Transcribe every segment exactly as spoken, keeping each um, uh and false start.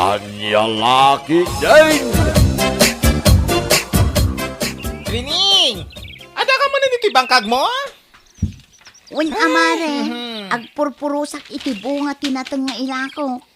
Ania la ketdin? Trining! Adda ka manen iti bangkagmo? Wen, a, mare, mhm, agpurpurosak iti bunga ti nateng nga ilakok.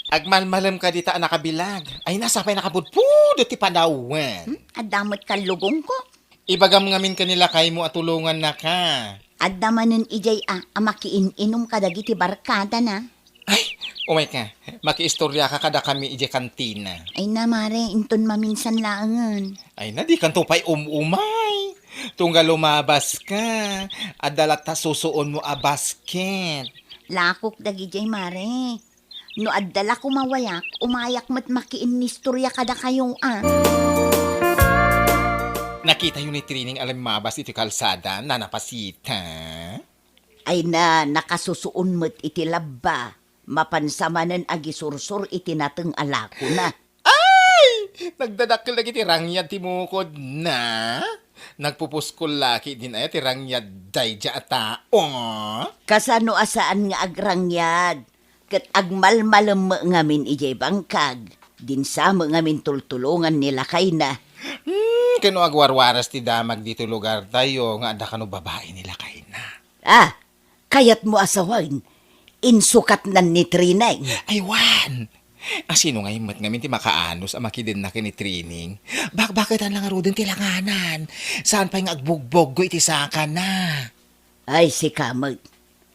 Agmalmalem ka dita a nakabilag. Ay, nasa pay nakapudpudot ti panawen. Hmm? Adda met kallugongko? Ibagam ngamin ken ni lakaymo a tulongannaka. Adda manen idiay a, a makiin-inom kadagiti barkadana. Ay, umayka. Makiistoriaka kadakami idiay kantina. Ay na, mare, inton maminsan laengen. Ay na, dikanto pay um-umay. Tunggal lumabaska, adda latta susuonmo a basket. Lakok dagidiay, mare. No adda la kumawayak, umayak met makiinnistoria kadakayo a. Nakitayo ni Trining a limmabas iti kalsada, nanapasita. Ay na, nakasusuon met iti labba. Mapansa manen agisursor iti nateng a lakona. Ay! Nagdadakkel dagiti rangyad ti mukodna. Nagpupuskol la ketdin aya ti rangyad daydiay a tao. Kasano a saan nga agrangyad? Ket agmalmalem met ngamin idiay bangkag. Dinsa met ngamin tultulongan ni lakayna. Hmm, ket no agwarwaras ti damag ditoy lugartayo nga adda kano babai ni lakayna. Ah, kayatmo a sawen, insukatnan ni Trining. Ay, wen! A, sino ngay met ngamin ti makaanus a makidenna ken ni Trining? Bakbaketan la ngaruden ti langanan. Saan pay nga agbugboggo iti sakana. Ay, sika met.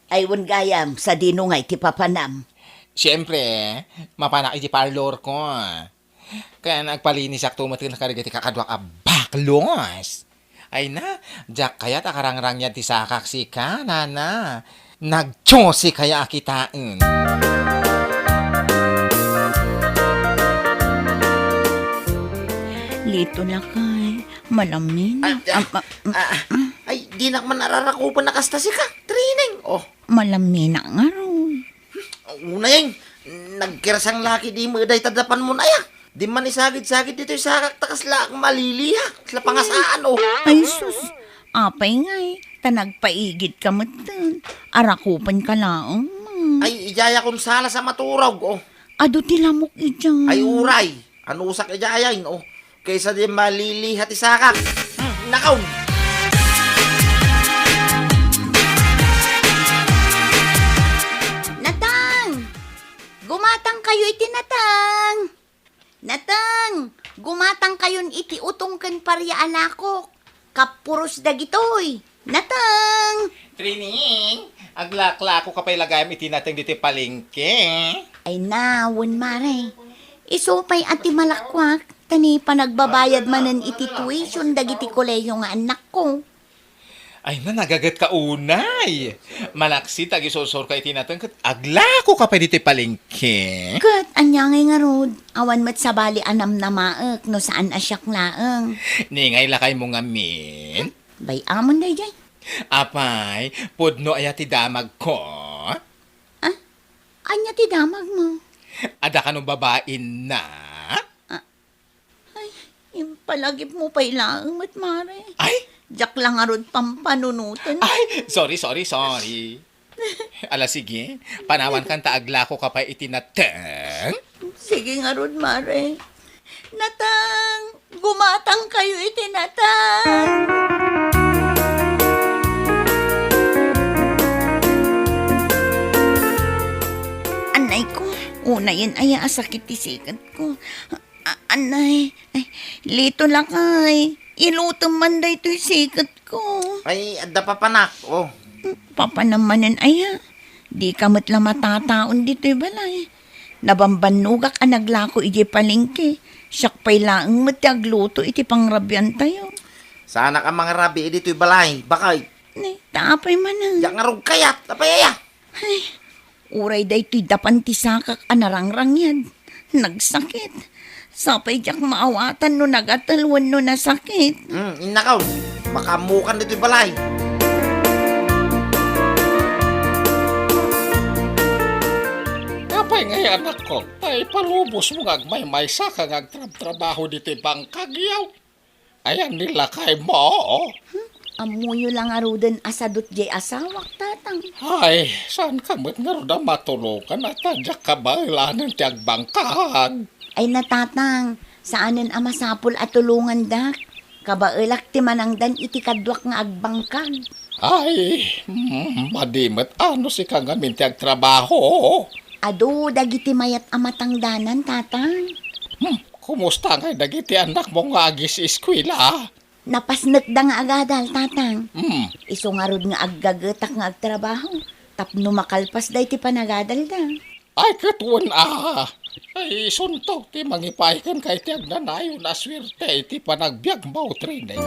Ay, wen gayam, sadino ngay ti papanam? Siempre, mapanak iti parlorko. Ken agpalinisakto met kadagiti kakaduak a baklos. Ay na, diak kayat a karangrangyad ti sakak sika, nana. Nagtsusi kaya a kitaen. Lito, lakay, malamina. Ah, ah, Am-, ah, ah, ay, dinak man ararakupen a kasta sika, Trining. Oh. Malamina ngarud. Unay, nagkersang la ketdi met dayta dapanmon aya. Di man isagid-sagid ditoy sakak ta kasla ak maliliha, kasla pangasaan, oh. Ay sus, apay ngay, ta nagpaigidka metten. Arakupenka laeng man. Ay, idiay a konsalas a maturog, oh. Adu ti lamok idiay. Ay, uray, anusak idiay, oh. Kaysa di maliliha ti sakak. Hmm, nakaw! Natang! Gumatangkayo iti natang! Natang! Gumatangkayon iti utong ken paria a lakok. Kappuros dagitoy. Natang! Trining, aglaklako ka pay la gayam iti nateng ditoy palengke. Ay na, wen, mare. Isu pay a ti malakuak, ta ni panagbabayad manen iti tuition dagiti kolehiyo nga annakko. Ay na, nagaget ka unay. Malaksid, agisursor ka iti nateng ket aglako ka pay ditoy palengke. Ket ania ngay ngarud, awan met sabali a namnamaek no saan a siak laeng. Ni ngay lakaymo ngamin? Bay-amon daydiay. Apay, pudno aya ti damagko? Ah? Ania ti damagmo? Adda kano babainna? Ah, ay, impalagipmo pay laeng met, mare. Ay? Diak la ngarud pampanunoten. Ay, sorry, sorry, sorry. Ala, sige. Panawankan ta aglako ka pay iti nateng. Sige ngarud, mare. Natang! Gumatangkayo iti natang! Anay ko, unayen aya a sakit ti siket ko. A-, anay, ay, Lito, lakay, ilutem man daytoy siket ko. Ay, adda papanak, oh. Papanam manen aya? Dika met la matataon ditoy balay. Nabambannogak a naglako idiay palengke. Siak pay laeng met ti agluto iti pangrabiantayo. Saanak a mangrabi ditoy balay, bakay. Ne, ta apay manen? Diak ngarud kayat, apay aya? Ay, uray daytoy dapan ti sakak a narangrangyad. Nagsakit. Sapay diak maawatan no nagatel wenno nasakit. Hmm, innakaw. Makaammokan ditoy balay. Apay ngay, anakko, ta ipalubosmo nga agmaymaysa ka nga agtrabtrabaho ditoy bangkag, yaw? Ayan ni lakaymo. Hmm? Ammoyo la ngaruden a sadut jay asawak, Tatang. Ay, saanka met ngarud a matulongan a ta diak kabaelanen ti agbangkag. Ay na, Tatang, saanen a masapul a tulongandak. Kabaelak ti manangdan iti kaduak nga agbangkag. Ay, mm, madi met a no sika ngamin ti agtrabaho. Adu dagiti mayat a matangdanan, Tatang. Hmm, kumusta ngay dagiti annakmo nga agis-eskuela? Napasnekda nga agadal, Tatang. Hmm. Isu ngarud nga aggagetak nga agtrabaho tapno makalpasda iti panagadalda. Ay, ket wen a. Ay, isunto ti mangipaay kenka iti agnanayon a suerte iti panagbiagmo, Trineng.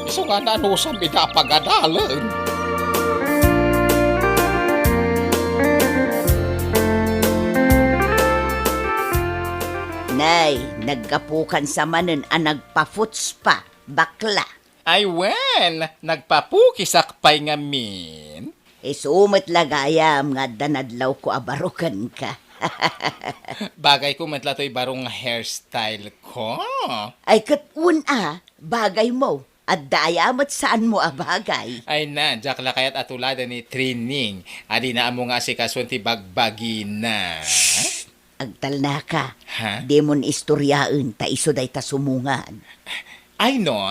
Isu nga naanusam ida a pagadalen. Nay, naggapukan sa manen a nagpa-foot spa, bakla. Ay wen, nagpapukisak pay ngamin. Isu met la gayam nga adda nadlawko a baro kenka. Bagayko met la toy baro nga hairstyle ko. Ay, ket wen a, bagaymo. Adda aya met saanmo a bagay. Ay na, diak la kayat a tuladen ni Trining. Adina ammo nga asikasuan ti bagbagina. Shh! Agtalnaka. Ha? Dimon istoryaen ta isu dayta sumungan. Ay, no?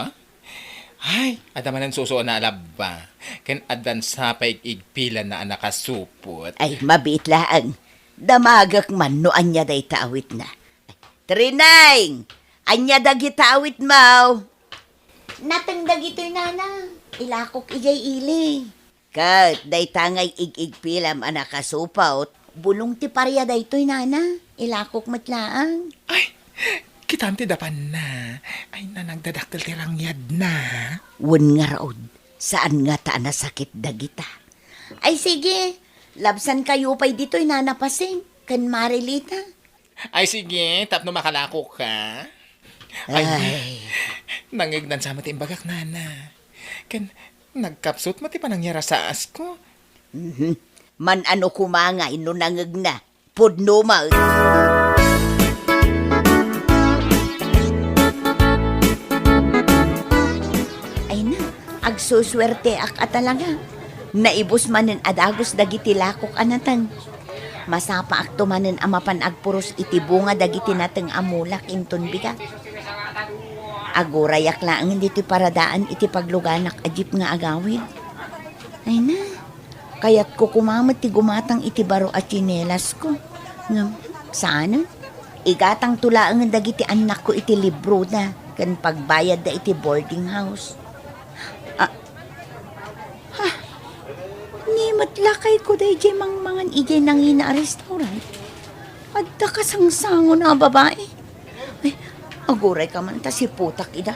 Ay, adda manen susuona a labba. Ken addan sa pay igigpilanna a nakasupot. Ay, mabiit laeng. Damagek man no ania dayta awitna. Trineng! Ania dagita awitmo? Nateng dagitoy, Nana. Ilakok idiay ili. Ket dayta nga igigpilam a nakasupot, bulong ti paria daytoy, Nana. Ilakok met laeng. Ay, kitam ti dapanna. Ay, na nagdadakkel ti rangyadna. Wen ngarud, saan ngata a nasakit dagita. Ay, sige. Labsankayo pay ditoy, Nana Pasing, ken Marilita. Ay, sige, tapno makalakoka. Ay, ay. Nangngegnan sa met ti imbagak, Nana. Ken nagkapsut met ti panangyarasaas ko. Mhm. Man-ano koma ngay no nangngegna, pudno met. Ay na, agsusuerteak a talaga. Naibus manen a dagus dagiti lakok a nateng. Masapaakto manen a mapan agpuros iti bunga dagiti nateng a mulak inton bigat. Agurayak laeng ditoy paradaan iti pagluganak a jeep nga agawid. Ay na, kayatko koma met ti gumatang iti baro a tsinelasko. Ngem, saanen? Igatangto laengen dagiti annakko iti libroda ken pagbayadda iti boarding house. Ah, ha? Ni met lakayko daydiay mangmangan idiay nangina a restaurant. Adda kasangsangon a babai. Ay, agurayka man ta siputak ida.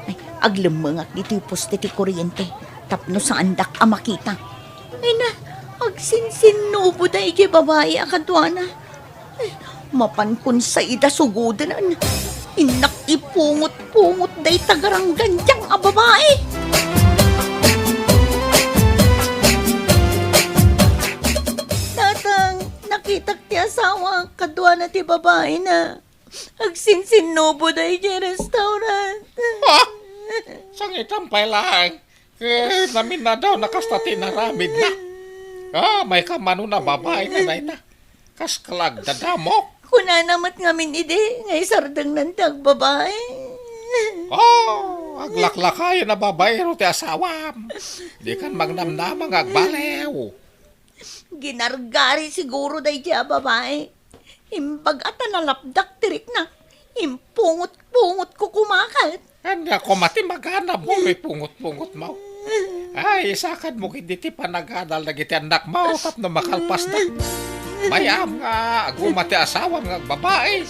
Ay, aglemmengak ditoy poste ti kuryente tapno saandak a makita. Ay na, agsinsinnuboda idiay babai a kaduana. Ay, mapankon sa ida sugoden. Innak ipungot-pungot dayta garanggandiang a babai. Tatang, nakitak ti asawa, kaduana ti babaina. Agsinsinnuboda idiay restaurant. Ha? Sangitan pay laeng. Eh, naminadaw na kasta ti inaramidna. Ah, may kamano na babai na dayta. Kas kalagdadamok. Kunana met ngamin idi, nga isardengnan ti agbabai. Oh, aglaklakayen a babaero ti asawam. Dikan magnamnama nga agbaliw. Ginargari siguro daydiay a babai. Imbag a ta nalapdak ti rikna, impungot-pungotko koma ket. Ania koma ti maganabmo no ipungot-pungotmo? Ay, isakadmo ketdi ti panagadal dagiti annakmo tapno makalpasda. Mayam nga aguma ti asawam nga agbabai.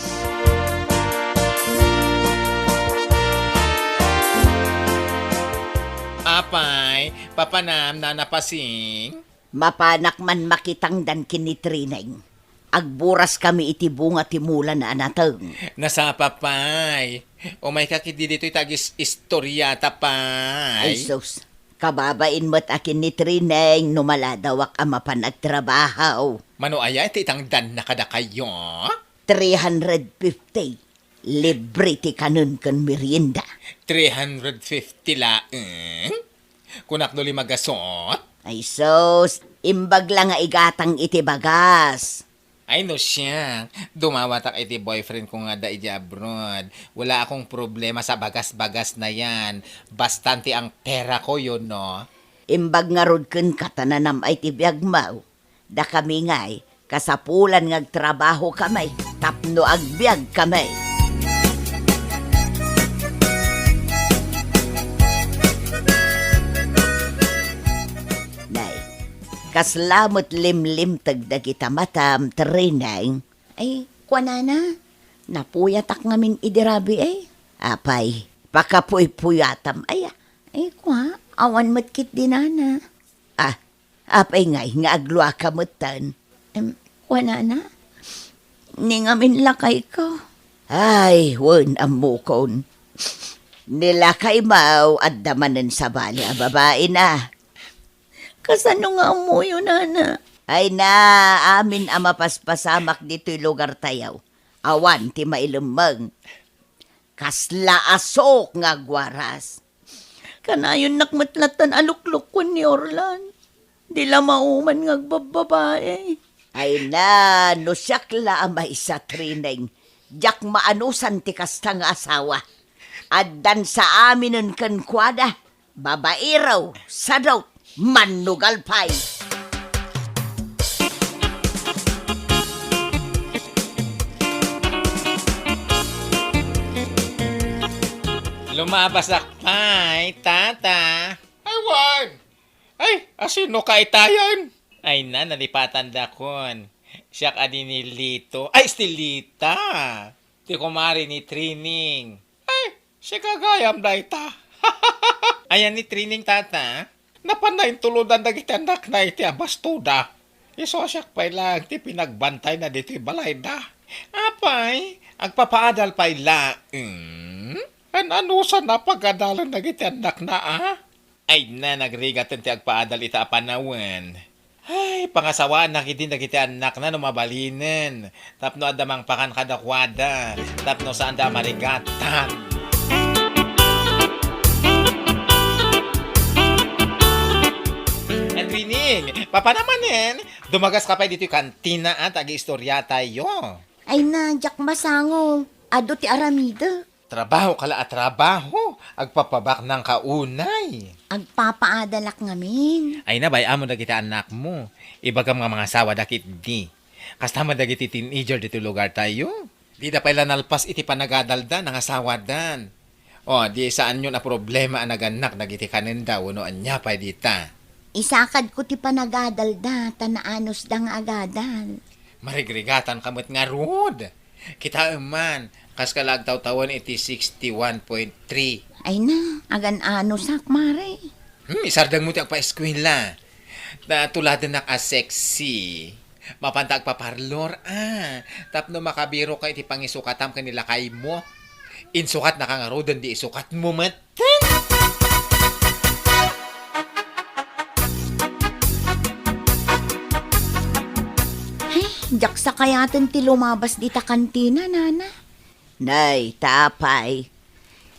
Apay, papanam, Nana Pasing? Mapanak man makitangdan ken ni Trineng. Agburas kami iti bunga ti mulana a nateng. Nasapa pay. Umayka ketdi ditoy ta agis-istoriata pay. Ay, sus. Kababain met a ken ni Trineng no maladawak a mapan agtrabaho. Mano aya ti itangdanna kadakayo? Three hundred fifty. Libre ti kanen ken merienda. Three hundred fifty laeng? Kunak no lima gasot? Ay sus, imbag la nga igatang iti bagas. Ay no siak, dumawatak iti boyfriend ko nga adda idiay abroad. Wala akong problema sa bagas-bagas na yan. Bastan ti ang pera ko, you know. Imbag ngarud kenka ta nanam-ay ti biagmo. Dakami ngay, kasapulan nga agtrabahokami tapno agbiagkami. Nay, kasla met limlimteg dagita matam, Trineng. Ay, kuanana, napuyatak ngamin idi rabii, ay. Apay, pakapuypuyatam, ay, ah. Ay, kua, awan met ketdi nana. Ah, apay ngay nga agluaka metten? Em, kuanana, ni ngamin lakayko. Ay, wen, ammokon. Ni lakaymo, adda manen sabali a babaina. Kasano nga ammoyo, nana? Ay na, amin a mapaspasamak ditoy lugartayo. Awan ti mailemmeng. Kasla asok nga agwaras. Kanayonnak met lattan a luklukon ni Orlan. Di la mauman nga agbabbabae. Ay na, no siak la a maysa, Trineng, diak maanusan ti kasta nga asawa. Addan sa aminen kenkuana. Babaero, sadot, mannugal pay. Lumabasak pay, tata. Ay, wen. Ay, asino ka itayan? Ay na, nalipatandakon. Siak a di ni Lito. Ay, Estelita. Ti kumare ni Trining. Ay, sika gayam dayta. Ayan ni Trining, tata. Napanna intulodan dagiti annakna iti abastoda. Isu a siak pay laeng ti pinagbantayna ditoy balayda. Apay, agpapaadal pay laeng? An-anusan a pagadalan dagiti annakna, a? Ay na, nagrigaten ti agpaadal ita a panawen. Ay, pangasawaanna ketdi dagiti annakna no mabalinen, tapno adda mangpakan kadakuada, tapno saanda a marigatan. Trining, papanamanen, dumagaska pay ditoy kantina a ta agiistoriatayo. Ay na, diak masango. Adu ti aramidek. Trabaho ka la a trabaho, agpapabaknang ka unay. Agpapaadalak ngamin. Ay na, bay-am dagiti annakmo. Ibagam nga mangasawada ketdi. Kasta met dagiti teenager ditoy lugartayo. Dida pay la nalpas iti panagadalda, nangasawadan. O, di saanyon a problema a nagannak dagiti kanenda wenno ania pay dita. Isakadko ti panagadalda, ta naanusda nga agadal. Marigrigatanka met ngarud. Kitaem man, kaska la agtawtawen iti sixty-one point three. Ay na, agan-anusak, mare. Hmm, isardengmo ti agpaeskuela. Ta tuladennak a sexy. Mapanta agpaparlor, a. Tapno makabiroka iti pangisukatam ken ni lakaymo. Insukatnaka ngaruden, di isukatmo met. Ay, diak sakayaten ti lumabas dita kantina, nana. Nay, ta apay.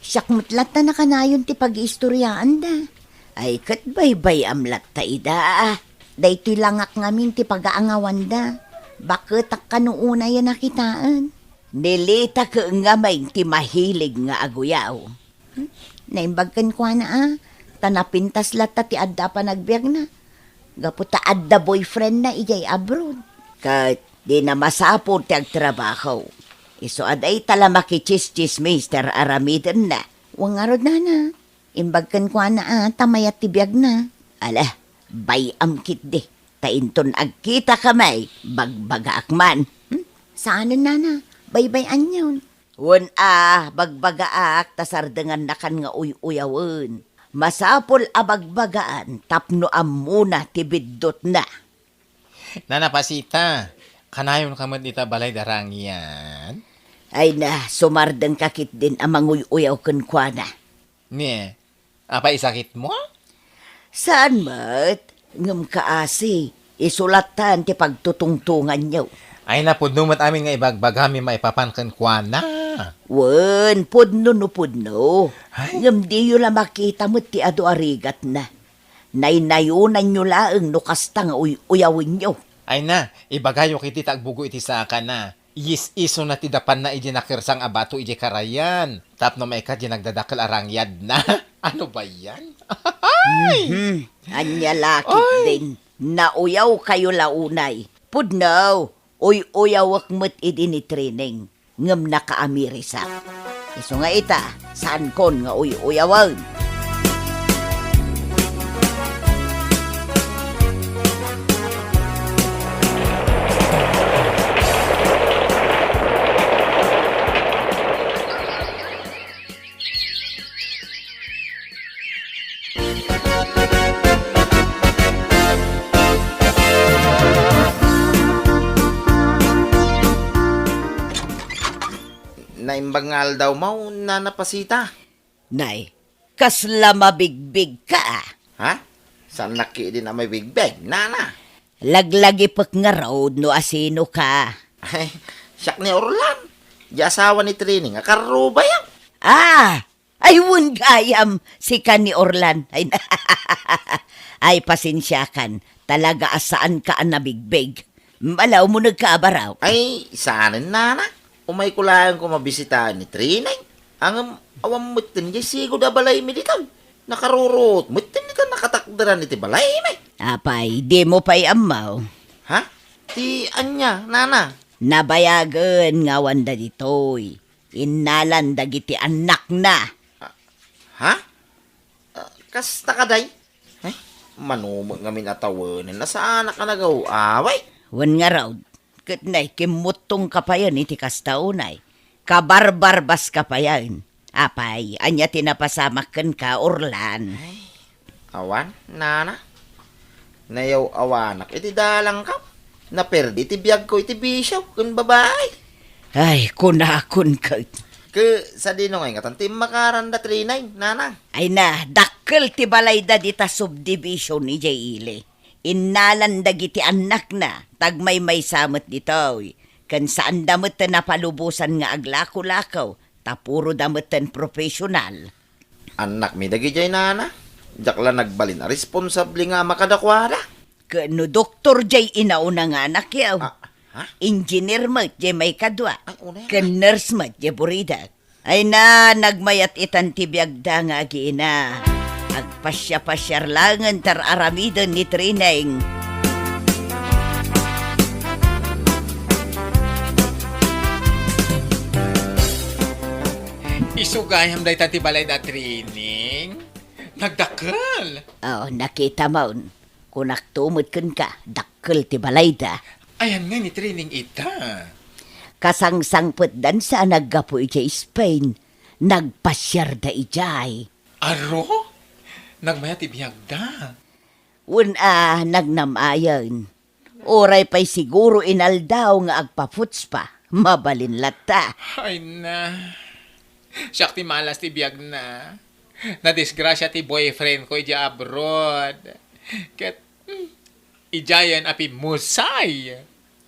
Siak met latta nakanayon ti pagiistoriaanda. Ay, ket baybay-am latta ida, a. Daytoy langak ngamin ti pagaangawanda. Baketak kano unay a nakitaen. Ni Lita ket ngamin ti mahilig nga aguyaw. Hmm? Naimbag kenkuana, a, ta napintas latta ti adda a panagbiagna. Gapu ta adda boyfriendna idiay abroad. Ket dina masapul ti agtrabaho. Isu a dayta la makichismis ti ar-aramidenna. Wen ngarud, nana. Imbag kenkuana a ta mayat ti biagna. Ala, bay-am ketdi. Ta inton agkitakami, bagbagaak man. Hmm? Saanen, nana. Baybay-anyon. Wen a, bagbagaak ta sardengannakan nga uy-uyawen. Masapul a bagbagaan tapno ammona ti biddutna. Nana Pasita, kanayonka met dita balay da Rangian? Ay na, sumardengka ketdin a manguy-uyaw kenkuana. Ni, apay isakitmo? Saan met? Ngem kaasi, isu lattan ti pagtutungtonganyo. Ay, napudno met amin nga ibagbagami maipapan kenkuana. Wen, pudno no pudno. Ay. Ngem diyo la makita met ti adu a rigatna. Naynayonanyo laeng no kasta nga uy-uyawenyo. Ay na, ibagayo ketdi ta agbugo iti sakana. Iyis-isona ti dapanna idiay nakersang a bato idiay karayan. Tapno maikkat diay nagdadakkel a rangyadna. Ano ba yan? Mhm. Ania la ketdin. Nauyawkayo la unay. Pudno, uy-uyawek met idi ni Trining. Ngem nakaamirisak. Isu nga ita, saankon nga uy-uyawen. Naimbag nga aldaw, Maw, Nana Pasita. Nay, kasla mabigbigka, a. Ha? Saannak ketdin a mabigbig, Nana. Laglagipek ngarud no asinoka. Ay, siak ni Orlan. Di asawa ni Trining a karrubayo. Ah! Ay, wen gayam, sika ni Orlan. Ay, ay, pasensiakan. Talaga a saanka a nabigbig. Bala, umunegka a baro. Ay, saanen, Nana. Umayko laeng koma bisitaen ni Trining. Ngem awan metten diay sigud a balaymi ditoy. Nakaruruot metten dita nakatakderan iti balaymi. Apay, dimo pay ammo? Ha? Ti ania, Nana? Nabayagen nga awanda ditoy. Innalan dagiti annakna. Ah, ha? Ah, kasta kadi? Ay, mano met ngamin a tawenen a saanak a nagaw-away. Wen ngarud, ket nay, kimmuttongka payen iti kasta unay. Kabarbarbaska payen. Apay, ania ti napasamak kenka, Orlan? Ay, awan, Nana. Nayaw-awanak iti dalangko. Naperdi ti biagko iti bisio ken babai. Ay, kunakon ket. Ket sadino ngay ngatan ti immakaranda Trining, Nana? Ay na, dakkel ti balayda dita subdivision idiay ili. Innalan dagiti annakna, tagmaymaysa met ditoy. Ken saanda met ti napalubosan nga aglako-lako, ta puroda met ti professional. Annakmi dagidiay, Nana. Diak la nagbalin a responsable nga ama kadakuada. Ken no doktor diay inauna nga anakyo. Ah, ha? Engineer met diay maikadua. Ay, unay. Ken nurse met diay buridak. Ay na, nagmayat itan ti biagda nga agiina. Agpasiapasiar laengen ti ar-aramiden ni Trining. Isu gayam dayta ti balayda Trining. Nagdakkel. Oh, nakitamon. Kunakto met kenka, dakkel ti balayda. Ayan nga ni Trining ita. Kasangsangpetdansa a naggapu idiay Spain, nagpasiarda idiay. Aro? Nagmayat ti biagda. Wen a, nagnam-ayen. Uray pay siguro inaldaw nga agpaputspa, mabalin latta. Ay na. Siak ti malas ti biagna. Nadisgrasia ti boyfriend ko idiay abroad. Ket, hmm, idiayen a pimmusay.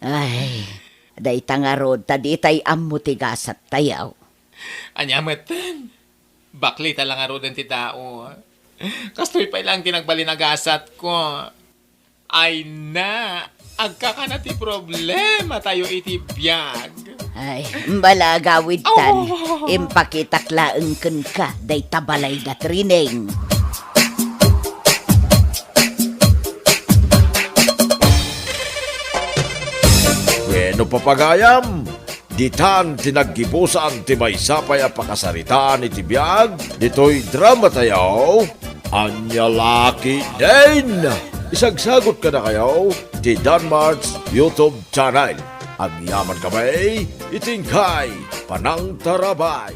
Ay, dayta ngarud, ta ditay ammo ti gasattayo. Ania metten? Baklita la ngaruden ti tao. Kastoy pay laeng ti nagbalin a gasatko. Ay na, agkakana ti problematayo iti biag. Ay, bala agawidtan, oh, impakitak laeng kenka dayta balayda Trining. Wenno, papagayam, ditan ti naggibusan ti maysa pay a pakasaritaan iti biag ditoy dramatayo, Ania La Ketdin. Isagsagut kadakayo ti Danmart's YouTube channel. Agyamankami iti inkay panangtarabay.